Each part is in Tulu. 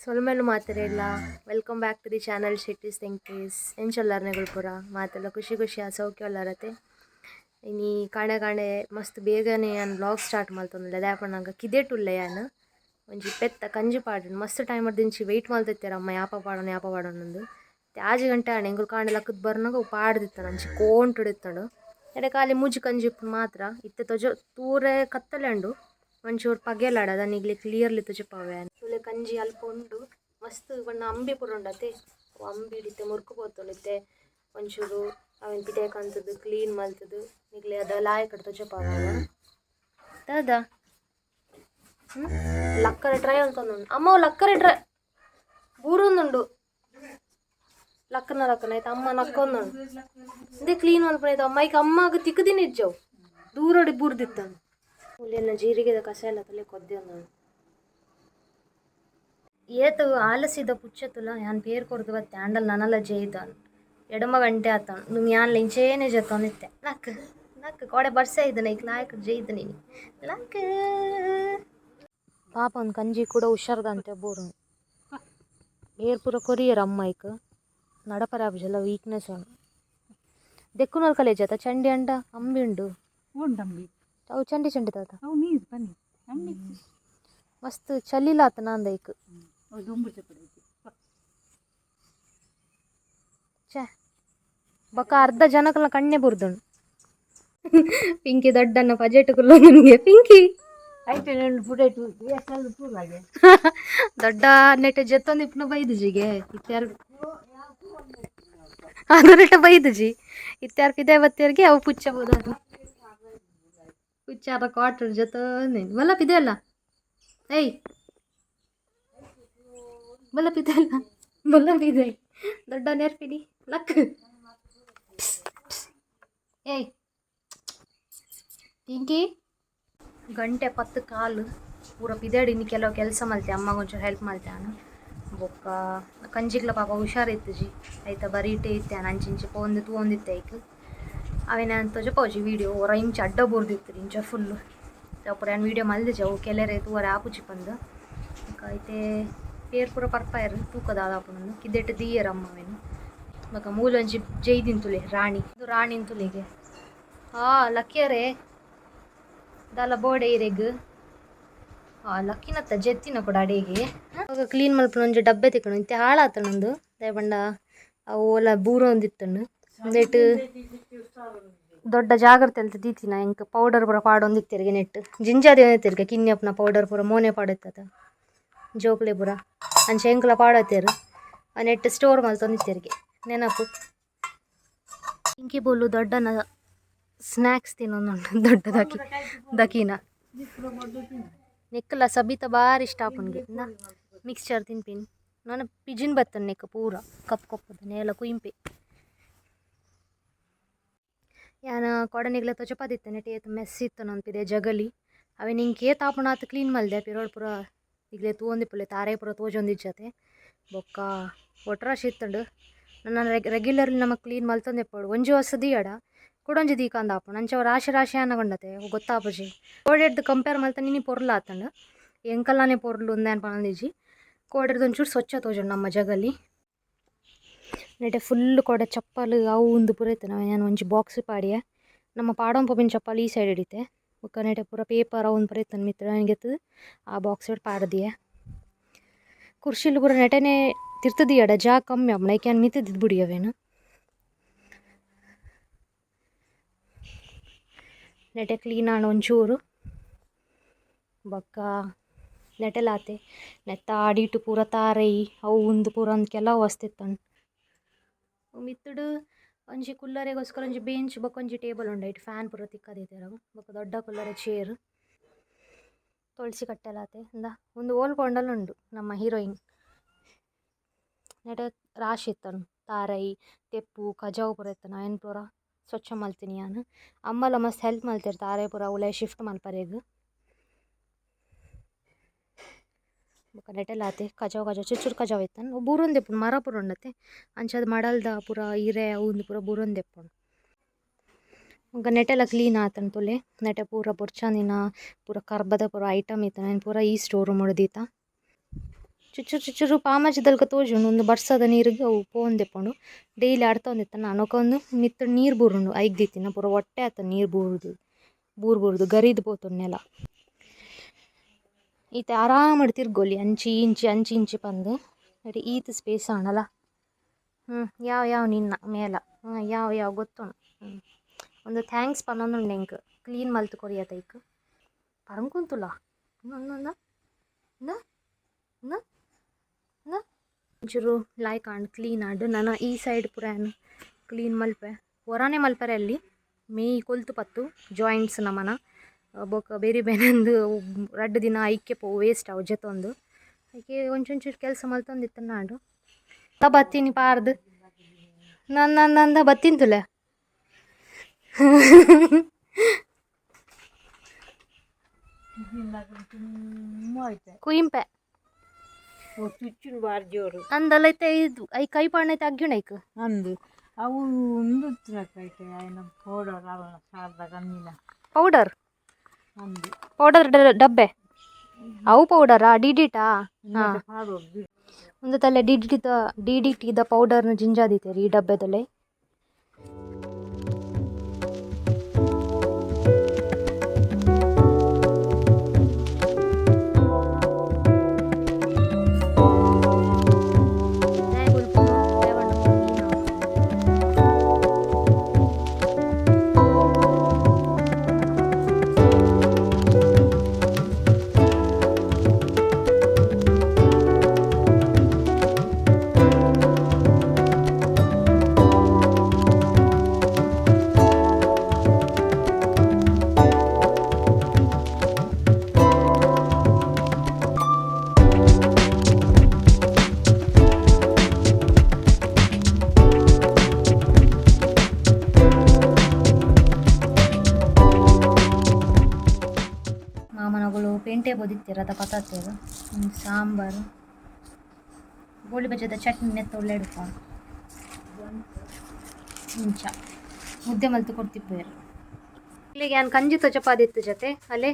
ಸೊಲ್ಮೆಲು ಮಾತೆರೆಗ್ಲ welcome back to the channel Shetty's Thinkies. ಎಂಚೊಲ್ಲರ್ನೆಗುಲ್ ಪೂರ ಮಾತೆಲ್ಲ ಖುಷಿ ಖುಷಿ ಸೌಖ್ಯ ಉಲ್ಲರತೆ. ಇನಿ ಕಾಣೆ ಕಾಣೆ ಮಸ್ತ್ ಬೇಗನೆ ಯಾನ್ ವ್ಲಾಗ್ ಸ್ಟಾರ್ಟ್ ಮಲ್ತೊಂದುಲ್ಲೆ. ದಾಯೆ ಪನ್ನಗ ಕಿದೆಟುಲ್ಲೆ ಯಾನ್. ಒಂಜಿ ಪೆತ್ತ ಕಂಜಿ ಪಾಡೊಂಡು ಮಸ್ತ್ ಟೈಮ್ ದಿಂಚಿ ವೆಯ್ಟ್ ಮಲ್ತಿತ್ತೆರ್ ಅಮ್ಮ ಯಾಪ ಪಾಡೋಣ ಯಾಪ ಪಾಡೋಣ. 6 ಗಂಟೆ ಆಂಡ್ ಎಂಕುಲು ಕಾಂಡೆ ಲಕ್ಕದ್ ಬರ್ನಗ ಅವು ಪಾಡ್ದಿತ್ತಂಡ್ ಅಂಚಿ ಕೋಂಟುಡು ಇತ್ತಂಡ್. ಎಡೆ ಖಾಲಿ ಮೂಜಿ ಕಂಜಿ ಇಪ್ಪುನು ಮಾತ್ರ. ಇತ್ತೆ ತೊಜ ತೂರೆ ಕತ್ತಲೆ ಉಂಡು, ಒಂಚೂರು ಪಗೆಲಾಡ ದಾನ ನಿಗ್ಲೆ ಕ್ಲಿಯರ್ಲಿ ತೊಜಪಾವೆ. ತೂಲೆ ಕಂಜಿ ಅಲ್ಪ ಉಂಡು. ಮಸ್ತ್ ಪಂಡ ಅಂಬಿ ಪೂರ ಉಂಡತೆ, ಅವು ಅಂಬಿ ಇತ್ತೆ ಮುರ್ಕು ಪೋತುಂಡು. ಇತ್ತೆ ಒಂಚೂರು ಅವೆನ್ ಪಿದಯಿ ಕಂತುದು ಕ್ಲೀನ್ ಮಲ್ತುದು ನಿಗ್ಲೆ ಅದ ಲಾಯಕಡ್ ತೊಜಪಾವೆ. ದಾದಾ ಲಕ್ಕರೆ ಟ್ರೈ ಅಂತಂದು ಅಮ್ಮ ಲಕ್ಕರೆ ಟ್ರೈ ಬೂರೊಂದುಂಡು. ಲಕ್ಕನ ಲಕ್ಕನ ಆಯ್ತು ಅಮ್ಮ ನಕ್ಕೊಂದುಂಡು. ಇಂದೇ ಕ್ಲೀನ್ ಮಲ್ಪುನ ಅಮ್ಮ ಐಕ್ ಅಮ್ಮಗ್ ತಿಕ್ಕುದಿನ ಇಜ್ಜವು ದೂರಡಿ ಬೂರ್ದಿತ್ತಂದು. ಉಲ್ಲೆನ ಜೀರಿಗೆದ ಕಸ ಎಲ್ಲ ತಲೆ ಕೊದ್ದೆ ಒಂದುಂಡು. ಏತ್ ಆಲಸಿದ ಪುಚ್ಚತುಲ ಯಾನ್ ಪೇರ್ ಕೊರ್ದು ಬತ್ತೆ ಆಂಡಲ್ ನನಲ ಜೈದಾನ್ ಎಡಮ ಗಂಟೆ ಆತನ್ ನುಂಗ್ ಯಾನ್ಲ ಇಂಚೇನೆ ಜತ್ತೊಂದಿತ್ತೆ. ಲಕ್ ಲಕ್ ಕೋಡೆ ಬರ್ಸ ಇದ್ದನ ಐಕ್ ಲಾಯಕ್ ಜೈದ ನೀನು ಲಕ್. ಪಾಪ ಒಂದು ಕಂಜಿ ಕೂಡ ಹುಷಾರ್ದಂತೆ ಬೋರು ಏರ್ ಪೂರ ಕೊರಿಯರ್ ಅಮ್ಮ ಐಕ್ ನಡಪರ ಆಪುಜಲ್ಲ ವೀಕ್ನೆಸ್ ಉಂಡು. ದೆಕ್ಕುನಲ್ ಕಲೇಜ್ ಆತ ಚಂಡಿ ಅಂಡ ಅಂಬಿ ಉಂಡು. ಉಂಡಂಬಿ. ಅವು ಚಂಡಿ ಚಂಡಿ ತಾತ. ಅವು ನೀರು ಬನ್ನಿ ಅಂಬಿ. ಮಸ್ತ್ ಚಲಿಲ ಆತನ ಅಂದೈಕ್. ಅವು ದುಂಬು ಚಪ್ಪಡೈತಿ. ಛೇ ಬೊಕ ಅರ್ಧ ಜನಕಲ ಕಣ್ಣೆ ಬುರ್ದುಂಡು. ಪಿಂಕಿ ದೊಡ್ಡನ್ನ ಬಜೆಟ್ ಕುಲ್ಲ ನಿಮಗೆ ಪಿಂಕಿ. ಐತೆ రెండు ಪುಡೈಟು ಎಷ್ಟಲ್ಲಿ ಪೂಲಾಗೆ. ದೊಡ್ಡ ನೆಟ್ ಜೆತ್ತೊಂದು ಇಪ್ಪನ ಬೈದುಜಿಗೆ ಇತ್ಯಾರು ಅದರೆಟ ಬೈದುಜಿ ಇತ್ಯಾರು ಪಿದೆ ಬತ್ತಿಯರಿಗೆ ಅವು ಪುಚ್ಚ ಬೋದಾರು ಪುಚ್ಚಾರ ಕ್ವಾಟರ್ ಜೊತೆ ಬಲ್ಲ ಪಿದೆ ಅಲ್ಲ. ಏಯ್ ಬಲ್ಲ ಪಿದೆ ಅಲ್ಲ ಬಲ್ಲ ಪಿದೆ ದೊಡ್ಡ ನೆರ್ಪಿನಿ ಲಕ್. ಏಯ್ ಪಿಂಕಿ ಗಂಟೆ 10 ಕಾಲು ಪೂರ ಪಿದಾಡಿ ಇನ್ನು ಕೆಲವು ಕೆಲಸ ಮಲ್ತೆ ಅಮ್ಮಗೆ ಒಂಚೂರು ಹೆಲ್ಪ್ ಮಲ್ತೆ ನಾನು. ಬೊಕ್ಕ ಕಂಜಿಗ್ಲ ಪಾಪ ಹುಷಾರಿತ್ತುಜಿ ಐತ ಬರೀಟೆ ಇತ್ತೆ ಅಂಚಿಂಚಿ ಪೋಂದು ತೂವೊಂದಿತ್ತೆ. ಐಕ್ ಅವೇನ ತೊಜಪೋಜಿ ವೀಡಿಯೋ ಒರ ಇಂಚ ಅಡ್ಡ ಬೂರ್ದಿತ್ತು ಇಂಚ ಫುಲ್ಲು ಅಪುರ ಯಾನ್ ವೀಡಿಯೋ ಮಲ್ದಿಜಿ. ಅವು ಕೆಲರೆ ತೂವರೆ ಆಪುಜಿ ಪಂದ್. ಬೊಕ್ಕ ಐತೆ ಪೇರ್ ಪೂರ ಪರ್ಪಾಯೆರ್ ತೂಕ ದಾದ ಆಪುಂಡು ಕಿದೆಟ್ ದೀಯೆರ್ ಅಮ್ಮ ಅವೆನ್. ಬೊಕ್ಕ ಮೂಲೊಂಜಿ ಜೈದಿಂತುಲೆ ರಾಣಿ ಇದು ರಾಣಿ ತುಲೆಗೆ ಆ ಲಕ್ಕಿಯರೇ ದಾಲ ಬೋಡೆ ಇರೆಗ್ ಆ ಲಕ್ಕಿನತ್ತ ಜೆತ್ತಿನ ಕೂಡ ಅಡೆಗೆ ಅವಾಗ ಕ್ಲೀನ್ ಮಲ್ಪುನ ಒಂಜಿ ಡಬ್ಬೆ ತಿಕ್ಕಣು ಇತ್ತೆ ಹಾಳಾತಣಂದು. ದಾಯೆ ಪಂಡ ಅವು ಓಲ ಬೂರೊಂದಿತ್ತಂಡು. ಉಂದೆಟ್ ದೊಡ್ಡ ಜಾಗ್ರತೆ ಅಂತ ದೀತಿನ ಎಂಕ್ ಪೌಡರ್ ಪೂರ ಪಾಡೊಂದಿತ್ತೆರ್ಗೆ ನೆಟ್ ಜಿಂಜಾದಿ ಒಂದಿತ್ತೆರ್ಗೆ ಕಿನ್ಯಪ್ಪನ ಪೌಡರ್ ಪೂರ ಮೋನೆ ಪಾಡೆತ್ತದ ಜೋಕ್ಲೆ ಪೂರ ಅಂಚ ಎಂಕ್ಲ ಪಾಡತ್ತೇರು ಆ ನೆಟ್ ಸ್ಟೋರ್ ಮಲ್ತೊಂದಿತ್ತೆರ್ಗೆ ನೆನಪು. ಇಂಕಿ ಬೋಲು ದೊಡ್ಡನ ಸ್ನ್ಯಾಕ್ಸ್ ತಿನ್ನೊಂದುಂಡು ದೊಡ್ಡ ದಕಿ ದಕಿನ ನೆಕ್ಕಲ ಸಬಿತ ಬಾರಿ ಇಷ್ಟ ಆಪುನ್ಗೆ ಮಿಕ್ಸ್ಚರ್ ತಿನ್ಪಿನ್. ನಾನು ಪಿಜಿನ್ ಬತ್ತನ್ ನೆಕ್ಕ ಪೂರ ಕಪ್ ಕಪ್ಪುದ ನೇಲ ಕುಯಿಂಪೆ. ಯಾನ ಕೊಡನಿಗ್ಲ ತೊಜಪಾದಿತ್ತೆ ನೆಟ್ ಏತ್ ಮೆಸ್ ಇತ್ತು ನನ್ಪಿದೆ ಜಗಲಿ ಅವೆ ನಿಂಗೆ ಏತ್ ಆಪುಣ ಆತ್ ಕ್ಲೀನ್ ಮಲ್ದೆ ಪಿರೋಡ್ ಪೂರ ಇಗ್ಲೆ ತೂವೊಂದಿಪ್ಪುಲೆ ತಾರೆ ಪೂರ ತೋಜೊಂದಿಜ್ಜತೆ. ಬೊಕ್ಕ ಒಟ್ರಾಶಿ ಇತ್ತುಂಡು. ನನ್ನ ರೆಗ್ಯುಲರ್ಲಿ ನಮಕ್ ಕ್ಲೀನ್ ಮಲ್ತೊಂದಿಪ್ಪೊಡು. ಒಂಜಿ ವರ್ಸ ದೀಯಡ ಕುಡೊಂಜಿ ದೀಕಂದ ಆಪುಂಡು. ಅಂಚ ಅವು ರಾಶಿ ರಾಶಿ ಆನಗೊಂಡತೆ ಅವು ಗೊತ್ತಾಪುಜಿ. ಕೋಡೆಡ್ದು ಕಂಪೇರ್ ಮಲ್ತ ನಿನಿ ಪೊರ್ಲು ಆತುಂಡು. ಎಂಕಲ್ಲಾನೆ ಪೊರ್ಲು ಉಂದೆನ್ ಪನೊಂದಿಜ್ಜಿ. ಕೋಡೆಡ್ದು ಒಂಚೂರು ಸ್ವಚ್ಛ ತೋಜುಂಡು ನಮ್ಮ ಜಗಲಿ. ನೆಟೆ ಫುಲ್ ಕೋಡೆ ಚಪ್ಪಲ್ ಅವು ಉಂದು ಪೂರ ಇತ್ತು. ಯಾನ್ ಒಂಜಿ ಬಾಕ್ಸ್ ಪಾಡಿಯೆ. ನಮ್ಮ ಪಾಡೊಂದು ಪೋಪಿನ ಚಪ್ಪಲ್ ಈ ಸೈಡ್ ಹಿಡಿತೆ. ಬೊಕ್ಕ ನೆಟೆ ಪೂರ ಪೇಪರ್ ಅವು ಪೂರ ಇತ್ತುಂಡು ಮಿತ್ತ್ ಗೆತ್ತುದು ಆ ಬಾಕ್ಸ್ ಪಾಡ್ದಿಯೆ. ಕುರ್ಚಿಲು ಪೂರ ನೆಟೆನೆ ತಿರ್ತ್ ದೀಯಡ ಜಾಗ ಕಮ್ಮಿ ಆಪುಂಡು. ಐಕ್ ಯಾನ್ ಮಿತ್ತ್ ದೀದ್ ಬುಡಿಯೆ ಅವೆನ್. ನೆಟೆ ಕ್ಲೀನ್ ಆಂಡ್ ಒಂಚೂರು. ಬೊಕ್ಕ ನೆಟೆಲಾತೆ ನೆತ್ತ ಅಡಿಟ್ ಪೂರ ತಾರೈ ಅವು ಉಂದು ಪೂರ ಅಂದ್ ಕೆಲವು ವಸ್ತು ಇತ್ತುಂಡು. ಮಿತ್ತುಡು ಒಂಜಿ ಕುಲ್ಲರೆಗೋಸ್ಕರ ಒಂಜಿ ಬೆಂಚ್ ಬೊಕ್ಕ ಒಂಜಿ ಟೇಬಲ್ ಉಂಡು. ಐಟ್ ಫ್ಯಾನ್ ಪೂರ ತಿಕ್ಕದಿತ್ತೆರ್ ಅವು. ಬೊಕ್ಕ ದೊಡ್ಡ ಕುಲ್ಲರೆ ಚೇರ್ ತುಳಸಿ ಕಟ್ಟೆಲಾತೆ ಇಂದ ಉಂದು ಓಲ್ ಪೋಂಡಲ ಉಂಡು ನಮ್ಮ ಹೀರೋಯಿನ್. ನೆಟೆ ರಾಶಿ ಇತ್ತುಂಡು ತಾರೈ ತೆಪ್ಪು ಕಜವು ಪೂರ ಇತ್ತುಂಡು. ಅವೆನ್ ಪೂರ ಸ್ವಚ್ಛ ಮಲ್ತಿನಿ ಯಾನ್. ಅಮ್ಮಲ ಮಸ್ತ್ ಹೆಲ್ಪ್ ಮಲ್ತೆರ್ ತಾರೈ ಪೂರ ಉಲಾಯಿ ಶಿಫ್ಟ್ ಮಲ್ಪರೆಗ್. ಬೊಕ್ಕ ನೆಟೆಲಾತೆ ಕಜವು ಕಜವು ಚೂರು ಚೂರು ಕಜವು ಇತ್ತುಂಡು. ಬೂರೊಂದಿಪ್ಪುಂಡು ಮರ ಪೂರ ಉಂಡತೆ ಅಂಚಾದ್ ಮಡಲ್ದ ಪೂರ ಇರೆ ಅವು ಉಂದು ಪೂರ ಬೂರೊಂದಿಪ್ಪುಂಡು. ಬೊಕ್ಕ ನೆಟೆಲ ಕ್ಲೀನ್ ಆತುಂಡು ತೂಲೆ. ನೆಟೆ ಪೂರ ಬೊರ್ಚಂದಿನ ಪೂರ ಕರ್ಬದ ಪೂರ ಐಟಮ್ ಇತ್ತುಂಡು. ಅವೆನ್ ಪೂರ ಈ ಸ್ಟೋರ್ ರೂಮ್ ದೀತ. ಚುಚ್ಚುರು ಚುಚ್ಚುರು ಪಾಮಜಿದಲ್ಕ ತೋಜುಂಡು ಒಂದು ಬರ್ಸದ ನೀರಿಗೆ ಅವು ಪೋವೊಂದಿಪ್ಪುಂಡು ಡೈಲಿ ಅಡ್ತೊಂದಿತ್ತ ನಾನೊಕ ಒಂದು ಮಿತ್ತ್ ನೀರು ಬೂರುಂಡು ಐಕ್ ದೀತಿನ ಪೂರ ಒಟ್ಟೆ ಆತ ನೀರು ಬೂರುದು ಬೂರು ಬೂರುದು ಗರೀದ್ ಪೋತುಂಡು ನೆಲ. ಈತೆ ಆರಾಮಡ್ ತಿರ್ಗೊಲಿ ಅಂಚಿ ಇಂಚಿ ಅಂಚಿ ಇಂಚಿ ಪಂದ್ ಅಡಿ ಈತ್ ಸ್ಪೇಸ್ ಆಂಡಲ. ಯಾವ ಯಾವ ನಿನ್ನ ಮೇಲ ಯಾವ ಯಾವ ಗೊತ್ತುಂಡು. ಒಂದು thanks ಪನ್ನೊಂದುಂಡು ಎಂಕ್ ಕ್ಲೀನ್ ಮಲ್ತ್ ಕೊರಿಯತ ಐಕ್ ಪರಂಕುಂತುಲ ಒಂಚೂರು ಲಾಯ್ಕ್ ಆಂಡ್ ಕ್ಲೀನ್ ಆಂಡ್. ನನ ಈ ಸೈಡ್ ಪೂರ ಯಾನ್ ಕ್ಲೀನ್ ಮಲ್ಪೆ ಒರಾನೆ ಮಲ್ಪರೆ ಅಲ್ಲಿ ಮೇಯಿ ಕೊಲ್ತು ಪತ್ತು ಜಾಯಿಂಟ್ಸ್ ನಮನ ಬೊಕ ಬೇರಿ ಬೇನಂದು ರಡ್ಡ್ ದಿನ ಐಕೆ ಪೋ ವೇಸ್ಟ್ ಅವು ಜೆತೊಂದು ಐಕೆ ಒಂಚೊಂಚೂರು ಕೆಲಸ ಮಲ್ತೊಂದಿತ್ತು ನಾಡು ಬತ್ತೀನಿ ಪಾರ್ದು ನನ್ನ ನಂದ ಬತ್ತೀನಿ ತುಲೆ. ಕುಯಿಂಪೆ ಅಂದಲ್ಲ ಐತೆ ಇದು I ಕೈ ಪಾಡ್ನೈತೆ ಅಗ್ಗಿಣ ಐಕ್ ಅಂದು ಅವು ಉಂದು ಪೌಡರ್ ಅಲ್ಲ ಸಾರ್ದ ಕಮ್ಮಿನ ಪೌಡರ್ ಅಂದು ಪೌಡರ್ ಡಬ್ಬೆ ಅವು ಪೌಡರಾ ಡಿಡಿಟಾ? ಹಾಂ, ಒಂದು ತಲೆ ಡಿಡಿಟಿದ ಡಿಡಿಟಿದ ಪೌಡರ್ನ ಜಿಂಜಾದಿತ್ತೇರಿ ಈ ಡಬ್ಬೆದಲ್ಲೇ. ಮಾಮನಗಳು ಪೇಂಟೆ ಬೋದಿತ್ತೀರ ಅದ ಪತಾತೇರು ಸಾಂಬಾರು ಗೋಳಿಬಜ್ಜದ ಚಟ್ನಿ ನೆತ್ತ ಒಳ್ಳೆ ಇಂಚ ಮುದ್ದೆ ಮಲ್ತು ಕೊಡ್ತಿಪ್ಪೇರು. ಇಲ್ಲಿಗೆ ಯಾನ್ ಕಂಜಿ ತೊಜಪಾದಿತ್ತು ಜೊತೆ ಅಲ್ಲೇ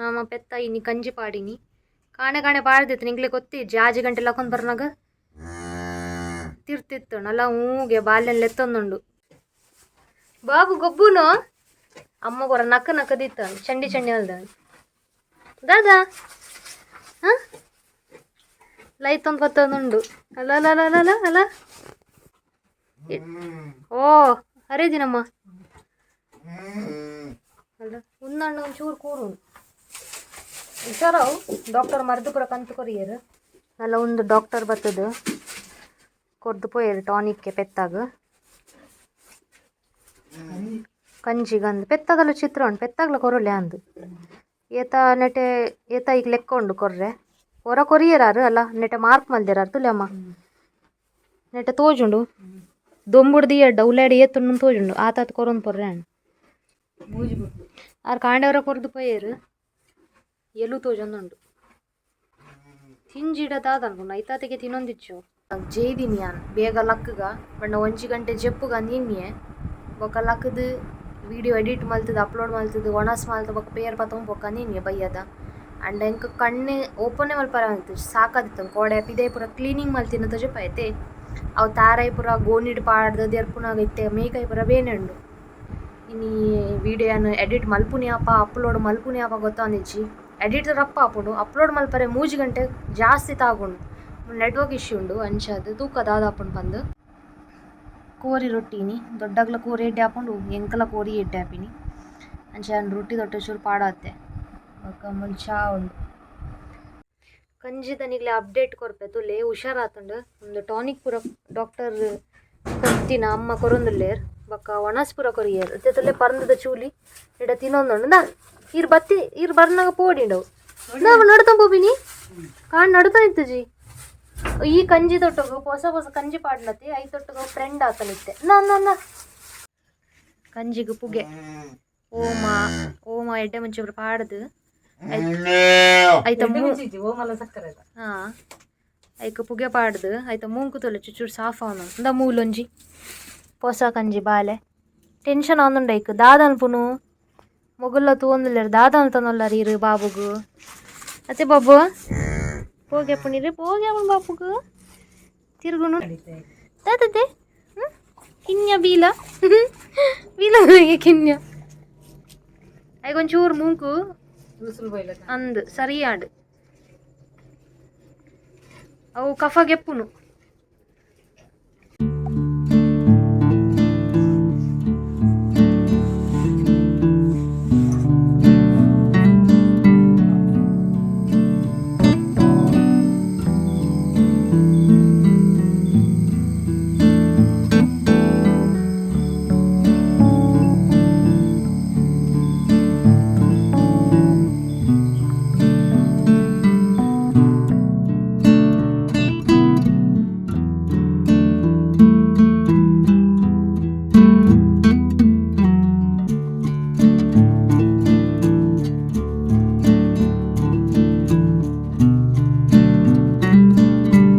ನಮ್ಮ ಪೆತ್ತ ಇನಿ ಕಂಜಿ ಪಾಡಿನಿ ಕಾಣೆ ಕಾಣೆ ಪಾಡ್ದಿತ್ತು. ನಿಂಗ್ಲೆ ಗೊತ್ತಿ ಜಾಜಿ ಗಂಟೆ ಲಕೊಂದು ಬರ್ನಾಗ ತಿರ್ತಿತ್ತು ನಲ್ಲ ಹೂಗೆ ಬಾಲ್ಯನ್ ಲೆತ್ತೊಂದುಂಡು ಬಾಬು ಗೊಬ್ಬುನು ಅಮ್ಮ ಕೊರ ನಕ್ಕ ನಕ್ಕದಿತ್ತ ಚಂಡಿ ಚಂಡಿ ಅಲ್ದ ದಾದಾ. ಹಾಂ, ಲೈತೊಂದು ಬತ್ತೊಂದುಂಡು ಅಲ್ಲ ಅಲ್ಲ ಅಲ್ಲ ಅಲ್ಲ ಅಲ್ಲ. ಓ ಅರೇದಿನಮ್ಮ ಅಲ್ಲ ಉನ್ನಣ್ಣ ಒಂಚೂರು ಕೂರುಂಡು ಹುಷಾರವು. ಡಾಕ್ಟರ್ ಮರ್ದು ಪೂರ ಕಂತು ಕೊರಿಯರು ಅಲ್ಲ. ಒಂದು ಡಾಕ್ಟರ್ ಬತ್ತದ ಕೊರ್ದು ಪೋಯರು ಟಾನಿಕ್ಗೆ ಪೆತ್ತಾಗ ಕಂಜಿಗಂದು ಪೆತ್ತಾಗಲ ಚಿತ್ರ ಉಂಟು ಪೆತ್ತಾಗಲ ಕೊರೊಲೆ ಅಂದು ಏತ ನೆಟೆ ಏತ ಈಗ ಲೆಕ್ಕ ಉಂಡು ಕೊರ್ರೆ ಹೊರ ಕೊರಿಯರಾರು ಅಲ್ಲ ನೆಟೆ ಮಾರ್ಕ್ ಮಲ್ದಿರಾರು ತುಲೆ ಅಮ್ಮ ನೆಟೆ ತೋಜುಂಡು ದೊಂಬುಡ್ದು ಎಡ್ಡ ಉಲ್ಲಾಡಿ ಏತುಂಡು ತೋಜುಂಡು ಆತಾತ್ ಕೊರೊಂದು ಪೊರ್ರೆ ಅಣ್ಣ ಆರ್ ಕಾಂಡವರ ಕೊರ್ದು ಪೋಯರು ಎಲು ತೋಜೊಂದುಂಡು ತಿಂಜಿಡ ದಾದ ಅನ್ಕೊಂಡು ಐತಾತೆಗೆ ತಿನ್ನೊಂದಿಚ್ಚು ಜೇದಿನಿ ಯಾನ್ ಬೇಗ ಲಕ್ಕಗ ಬಣ್ಣ ಒಂಜಿ ಗಂಟೆ ಜೆಪ್ಪುಗ ನಿನ್ನೆ ಬೊಕ ಲಕ್ಕದು ವೀಡಿಯೋ ಎಡಿಟ್ ಮಲ್ತದ ಅಪ್ಲೋಡ್ ಮಲ್ತದ ಒಣಸ್ ಮಲ್ತ ಬೊಕ ಪೇರ್ ಪತ್ತೊಂದು ಬೊಕ್ಕ ನಿನ್ನೆ ಬಯ್ಯದ ಅಂಡ್ ಎಂಕ್ ಕಣ್ಣು ಓಪನ್ ಮಲ್ಪರ ಅಂತು ಸಾಕಾದಿತ್ತು. ಕೋಡೆ ಪಿದೈ ಪೂರ ಕ್ಲೀನಿಂಗ್ ಮಲ್ತಿನ ತೋಜಪಾಯ್ತೆ ಅವು ತಾರಾಯಿ ಪೂರ ಗೋಣಿಡ್ ಪಾಡ್ದು ದೆರ್ಪುನಾಗ ಇತ್ತೆ ಮೇಕೈ ಪೂರ ಬೇನೆ ಉಂಡು. ಇನಿ ವೀಡಿಯೋನು ಎಡಿಟ್ ಮಲ್ಪುನಿ ಅಪ್ಪ ಅಪ್ಲೋಡ್ ಮಲ್ಪುನಿ ಅಪ್ಪ ಗೊತ್ತಾಂದಿಜ್ಜಿ. ಎಡಿಟ್ ರಪ್ಪ ಆಪುಂಡು, ಅಪ್ಲೋಡ್ ಮಲ್ಪರೆ 3 ಗಂಟೆ ಜಾಸ್ತಿ ತಾಗುಂಡು, ನೆಟ್ವರ್ಕ್ ಇಶ್ಯೂ ಉಂಡು ಅಂಚಾದ್ ತೂಕ ದಾದ ಆಪುಂಡು ಪಂದ್. ಕೋರಿ ರೊಟ್ಟಿನಿ ದೊಡ್ಡಗ್ಲ ಕೋರಿ ಎಡ್ಡೆ ಆಪುಂಡು ಎಂಕಲ ಕೋರಿ ಎಡ್ಡೆ ಆಪಿನಿ ಅಂಚ ಯಾನ್ ರೊಟ್ಟಿ ದೊಟ್ಟ ಚೂರು ಪಾಡಾತೆ. ಬೊಕ ಮೂಲು ಚಾ ಉಂಡು. ಕಂಜಿದ ನಿಗ್ಲೆ ಅಪ್ಡೇಟ್ ಕೊರ್ಪೆ ತೂಲೆ ಹುಷಾರಾತುಂಡು. ಒಂದು ಟಾನಿಕ್ ಪೂರ ಡಾಕ್ಟರ್ ಕೊರ್ತಿನ ಅಮ್ಮ ಕೊರೊಂದುಲ್ಲೆರ್ ಬೊಕ ಒಣಸ್ ಪೂರ ಕೊರಿಯೆರ್. ಇತ್ತೆ ತೂಲೆ ಪರ್ಂದ್‌ದ ಚೂಲಿ ಇಡ ತಿನ್ನೊಂದುಂಡು. ಇಂದಾ ಈರ್ ಬತ್ತಿ ಈರ್ ಬರ್ನಾಗ ಪೋಡಿಂಡವು ನಡ್ತೊಂದು ಪೋಪಿನಿ ಕಾಂಡ್ ನಡ್ತೊಂದಿತ್ತುಜಿ. ಈ ಕಂಜಿ ತೊಟ್ಟಗು ಹೊಸ ಹೊಸ ಕಂಜಿ ಪಾಡ್ನತಿ I ತೊಟ್ಟಗು ಫ್ರೆಂಡ್ ಆತನಿತ್ತೆ. ನಾ ಕಂಜಿಗ್ ಪುಗೆ ಓಮ ಓಮ ಎಡ್ಡೆ ಮುಂಚೆ ಪಾಡ್ದು ಐತ ಹಾ ಐಕ್ ಪುಗೆ ಪಾಡ್ದು ಐತ ಮೂಂಕು ತೊಲೆ ಚುಚೂರು ಸಾಫ್ ಆವೊಂದು. ಇಂದ ಮೂಲೊಂಜಿ ಪೊಸ ಕಂಜಿ ಬಾಲೆ ಟೆನ್ಷನ್ ಆವೊಂದುಂಡು ಐಕ್ ದಾದ ಅನ್ಪುನು ಮೊಗುಲ್ಲ ತೂವೊಂದುಲ್ಲೆರ್ ದಾದ ಅನ್ತೊಂದುಲ್ಲೆರ್ ಈರ್ ಬಾಬುಗು ಅತ್ತೆ ಬಾಬು. ಪೋಗೆ ಪುಣಿರೆ ಪೋಗೆ ಅವನು ಬಾಪುಗು ತಿರುಗುನು ದಾದದೆ ಕಿನ್ಯ ಬೀಲ ಬೀಲ ಕಿನ್ಯ ಐಗೊಂಚೂರು ಮೂಂಕು. ಅಂದ್ ಸರಿಯಾಡ್ ಅವು ಕಫ ಗೆಪ್ಪುನು.